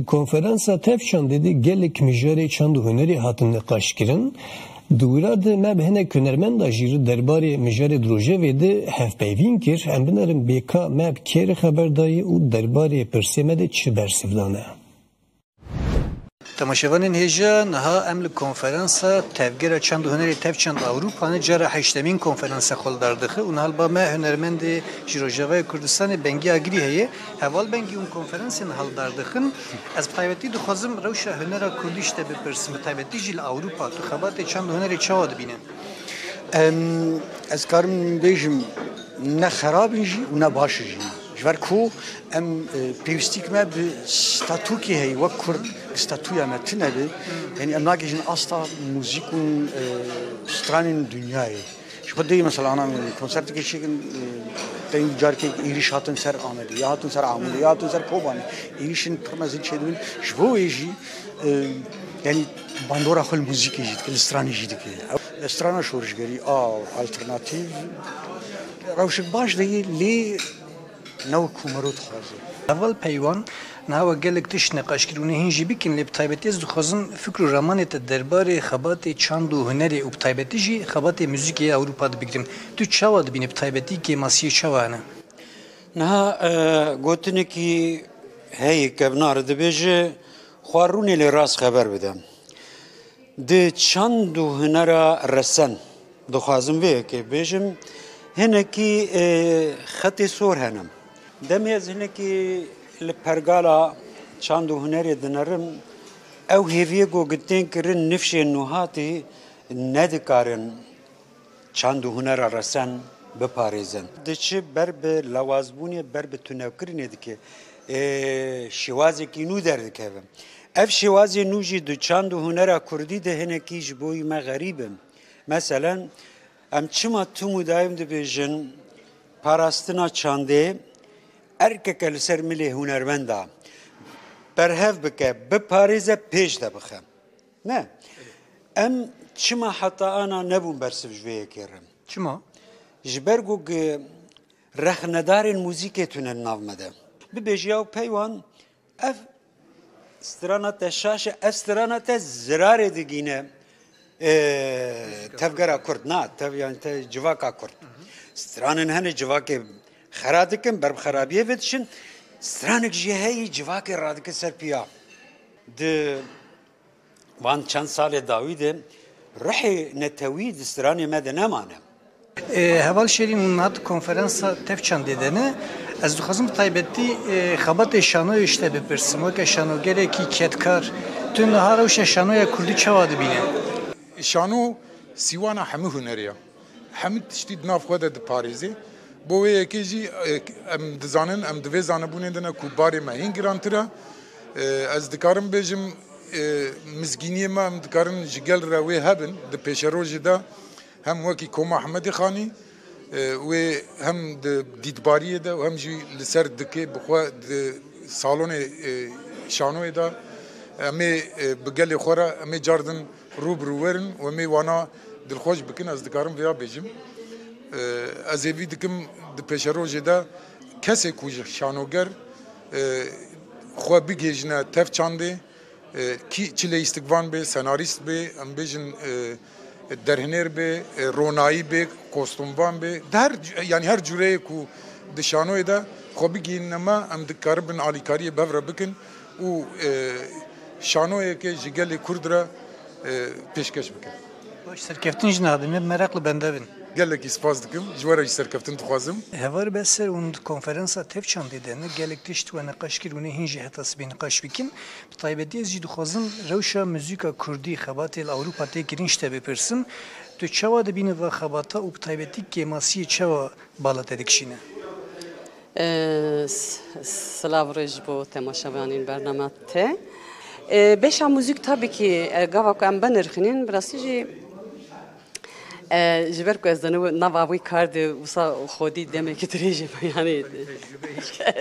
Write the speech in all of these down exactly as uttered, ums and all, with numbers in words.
Konferansa Tevçandê de gelek mijarê çand û hunerê hatin niqaşkirin. Di wira de me bi hinek hunermenda jî li derbarê mijarê di rojevê de hevpeyvîn kir. Em binerin bêka me bi kê re xeber dayî û derbarê pirsê me de çi bersiv dane. Temaşevanên hêja, niha em li konferansa Tevgera Çand û Hunerê Tevçand Ewropa ne cara heştemîn konferansa xwe li dar dixe û niha li ba me hunermendê ji Rojavayê Kurdistanê Bengî Agirî heye. Heval Bengî, hûn konferansê niha li dar dixin. Ez bi taybetî dixwazim rewşa hunera kurdî ji te bipirsim, bi taybetî jî li Ewropa tu xebatê çand û hunerê çawa dibîne? Em, ez karim bêjim, ne xerab in jî û ne baş in jî. Ji ber ku em, e, pêwîstîk me bi statûkê heye, wek Kurd statûya me tune be. Yanî em nagihîjin asta muzîk û, e, stranên dinyayê. Ji xwe deyê mesela ana konsertekê çêkin, e, deyî carkê êrîş hatin ser Amedê, ya hatin ser Amûdê, ya hatin ser Kobanê. Êrîşên pir mezin çêdibin. Ji bo wê jî, e, yanî bandora xwe li muzîkê jî dike, li stranê jî dike. Ew strana şorişgerî a alternatîf rewşek baş de ye, lê ne wek ku mero dixwaze. Heval Peywan, niha we gelek tişt neqaş kir û nê hîn jî bikin, lê bi taybetî ez dixwazim fikr û ramanê te derbarê xebatê çand û hunerê û bi taybetî jî xebatê muzîkê ya Ewropa de bigrim. Tu çawa dibînî, bi taybetî kêmasiyê çawa hene? Niha, e, gotinekî heye, kevnar dibêje, xwe rûnê lê rast xeber bide. Di çand û hunera resen, dixwazim vê yekê bêjim, hinekî, e, xetê sor hene. Demê ez hinekî li pergala çand û hunerê dinerim, ew hêviyê ku gotên kirin nifşên nûhatî nedikarin çand û hunera resen biparêzin. Diçi ber bi lawazbûnê, ber bi tunewkirinê dike. Ê, şêwazekî nû derdikeve. Ev şêwazê nû jî di çand û hunera kurdî de hinekî ji bo me xerîb in. Meselen, em çima tim û daim dibêjin parastina çandê erkeke li ser milê hunermenda berhev bike, biparêze, pêş de bixe. Ne. Em çima heta ana nebûn bersiv ji vê yekê re? Çima? Ji ber ku gi-, rexnedarên muzîkê tune li nav me de. Bibêje ya Peywan, ev strana te şaş e, ev strana te zirarê digîne, e, tevgera Kurd. Na, tev-, yani te civaka Kurd. Stranên hene civakê xera dikin, ber bi xerabiyê ve diçin. Stranek jî heyî civakê radike ser piya. Di van çend salê dawî de ruhê netewî di stranê me de nemane. E, Heval Şêrîn, hûn niha di konferansa Tevçandê de ne. Ez dixwazim bi taybetî, e, xebatê şanoyê ji te bipirsim. Weke şanogerekî kedkar, tu niha rewşa şanoya kurdî çawa dibîne? Şano sîwana hemû hunerê ya. Hemî tiştî di nav xwe de diparêzê. Bo wê yekê jî, e, em dizanin, em di vê zanebûnê de ne ku barê me hîn girantir e. E, ez dikarim bêjim, e, mizgîniyê me em dikarin ji gel re wê hebin. Di pêşerojê de hem wekî Koma Ehmedê Xanî, e, wê hem di dîtbariyê de û hem jî li ser dikê bi xwe di salonê, e, şanoyê de em ê, e, bi gelê xwe re em ê cardin rû bi rû werin û em ê wana dilxweş bikin, ez dikarim vêya bêjim. E, ez hêvî dikim di pêşerojê de kesê ku ji şanoger, e, xwe bigihêjine tev çandê, e, kî çi leyîstikvan bê, senarîst bê, em bêjin, e, derhêner bê, e, ronayî bê, kostûmvan bê, di her, yanî her cûreyê ku di şanoyê de xwe bigihînine me, em dikaribin alîkariyê bi hev re bikin û, e, şanoyeke ji gelê Kurd re, e, pêşkeş bikin. Baş, serkeftin jî niha dibîne, bi meraq li benda bin. Gelekî spas dikim, ji we re jî serkeftin dixwazim. Heval Beser, hûn di konferansa Tevçandê de ne gelek tişt we niqaş kir, hûn ê hîn jî heta sibê niqaş bikin. Bi taybetî ez jî dixwazim rewşa muzîka kurdî, xebatê li Ewropa tê kirin, ji te bipirsim. Tu çawa dibînî va xebata û bi taybetî kêmasiyê çawa bala te dikişîne? Ee, s-, silav rêj bo temaşevanên bernama te. Ee, beşa muzîk tabii ki, e, gava ku em binirxînin, bi rastî jî, e, ji ber ku ez di nav-, nava wî kar de wisa xwedî demekî dirêj e, yanî,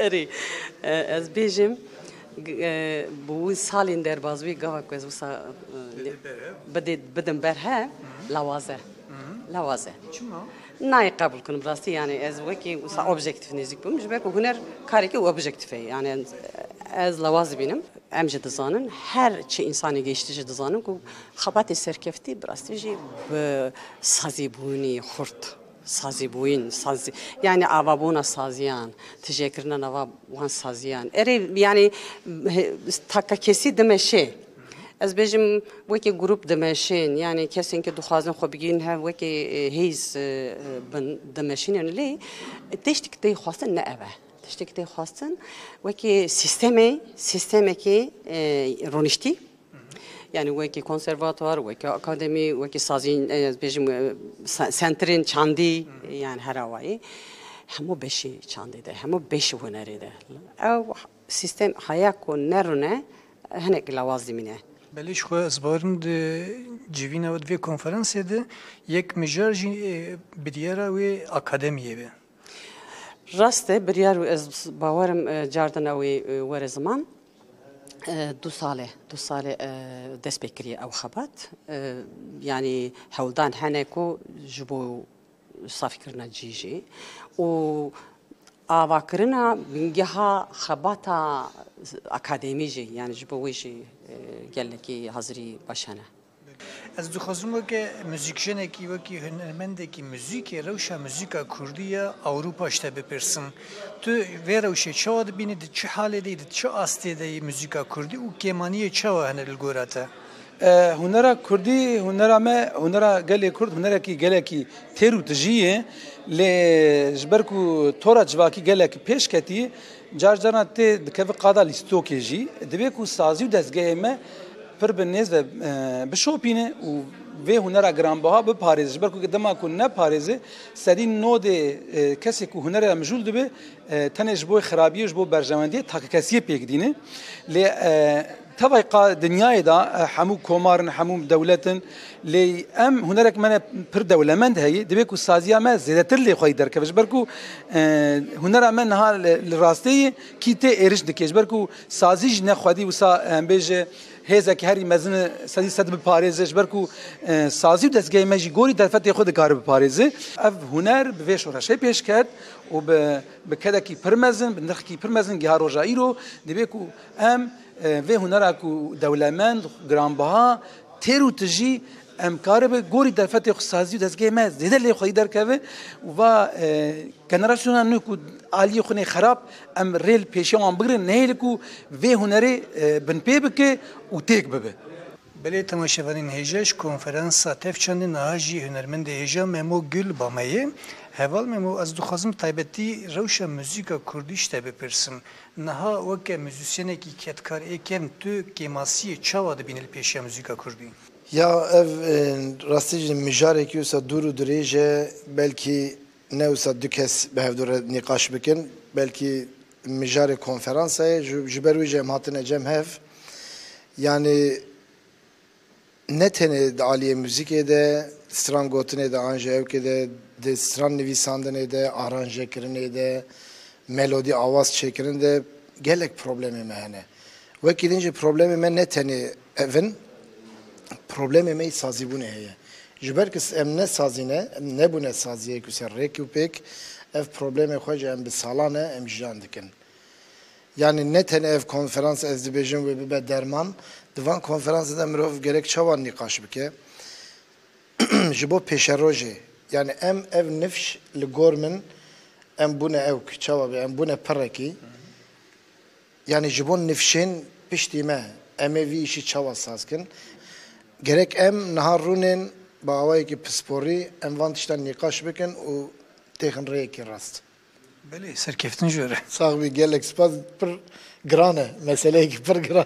erê, e, ez bêjim, g-, e, bi wî salên derbas wî gava ku ez wisa, e, bidê, bidim berhe, lawaz e. Lawaz e. Çima? Nayê qebûl kinim, bi rastî, yanî ez wekî wisa objektîf nêzîk bûm, ji ber ku huner karekî objektîf e, yanî ez lawaz dibînim. Em jî dizanin, her çi însanê gehiştî jî dizanin ku xebatê serkeftî bi rastî jî bi sazîbûnî xurt, sazîbûyîn, sazî, yanî avabûna saziyan, tijêkirina nava wan saziyan. Erê, yanî, he, taka kesî dimeşê. Ez bêjim, wekî grûp dimeşên, yanî kesên ku dixwazin xwe bigihînin hev wekî, e, hêz, e, e, bin dimeşînin lê tiştek tê xwestin ne ev e. Tiştek tê xwestin wekî sîstemê, sîstemekî, e, rûniştî. Yanî wekî konservatuar, wekî akademî, wekî sazîn, e, ez bêjim, e, se-, sentrên çandî, yanî her awayî. Hemû beşî çandê de, hemû beşî hunerê de. Ew sîstem haya ku nerûne, hinek lawaz dimîne. Belê, ji xwe ez bawerim di civîna we, di vê konferansê de yek mijar jî, e, biryara wê akademiyê be. Rast e, biryar wî ez bawerim, e, cardina wî, e, were ziman. E, du sal e, du sal e, e, dest pê kiriye ew xebat. E, yanî hewldan hene ku ji bo safîkirina cî jî û avakirina bingeha xebata akademî jî, yanî ji bo wê jî, e, gelekî hazirî baş hene. Ez dixwazim weke muzîkjenekî, wekî hunermendekî muzîkê, rewşa muzîka kurdî ya Ewropa ji te bipirsim. Tu vê rewşê çawa dibînî, di çi halê de yî, di çi astê de yî muzîka kurdî û kêmaniyê çawa hene li gora te? E, hunera kurdî, hunera me, hunera gelê kurd, hunerekî gelekî têr û tijî ye. Lê ji ber ku tora civakî gelek pêş ketî, car caran tê dikeve qada lîstokê jî. Divê ku sazî û dezgehê me pir bi nêz ve, e, bişopîne û vê hunera giranbaha biparêze. Ji ber ku dema ku neparêze, sedî nodê, e, kesê ku hunerê mijûl dibe, e, tenê ji bo xirabiyê, ji bo berjewendiyê, takekesiyê pêk dîne. Lê, e, tevayî qa dinyayê de, e, hemû komar in, hemû dewlet in. Lê em hunerek me ne pir dewlemend heye, divê ku saziya me zêdetir lê xwedî derkeve. Ji ber ku, e, hunera me niha li, li rasteyê kî tê êriş dike. Ji ber ku sazî jî ne xwedî wisa, em bêje, hêzekî herî mezin e, sedî sed biparêze. Ji ber ku, e, sazî û dezgehê me jî gorî derfetê xwe dikare biparêze. Ev huner bi vê şoreşê pêş ket û bi, bi kedekî pir mezin, bi nirxekî pir mezin giha roja îro. Divê ku em, e, vê hunera ku dewlemend, giranbiha, têr û tijî em karibe gorî derfetê xwe sazî û dezgehê me zêde lê xwedî derkeve û va, e, generasyona nû ku aliyê xwe nê xerab, em rê li pêşiya wan bigrin, nehêle ku vê hunerê, e, binpê bike û têk bibe. Belê, temaşevanên hêja, ji konferansa Tevçandê niha jî hunermendê hêja Memo Gul ba me ye. Heval Memo, ez dixwazim taybetî rewşa muzîka kurdî ji te bipirsim. Niha weke muzîsyenekî kedkar ê kevn, tu kêmasiyê çawa dibînî li pêşiya muzîka kurdî? Ya ev, e, rastî jî mijarekî wisa dûr û dirêj e, belkî ne wisa du kes bi hevdû re nîqaş bikin, belkî mijarê konferansa ye, ji, ji ber wî jî em hatine cem hev. Yanî ne tenê di aliyê muzîkê de, stran gotinê de, an jî ewkê de, di stran nivîsandinê de, aranjekirinê de, melodî awaz çêkirin de gelek problemê me hene. Wekî din jî problemê me ne tenê ev in, problemê me yî sazîbûnê heye. Ji ber ku em ne sazî ne, em nebûne saziyê ku ser rêk û pêk, ev problemê xwe jî em bi salan e, em jiyan dikin. Yanî ne tenê ev konferans ez dibêjim wê bibe derman, di van konferansê de mirov gerek çawa nîqaş bike? Ji bo pêşerojê, yanî em ev nifş li gor min, em bûne ewk, çawa be, em bûne pirekî. Yanî ji bo nifşên piştî me, em ê vî îşî çawa saz kin? Gerek em niha rûnên bi awayekî pisporî em van tiştan nîqaş bikin û têxin rêyekî rast. Belê, serkeftin ji we re. Sax bî, gelek spas, pir giran e, meseleyekî pir giran.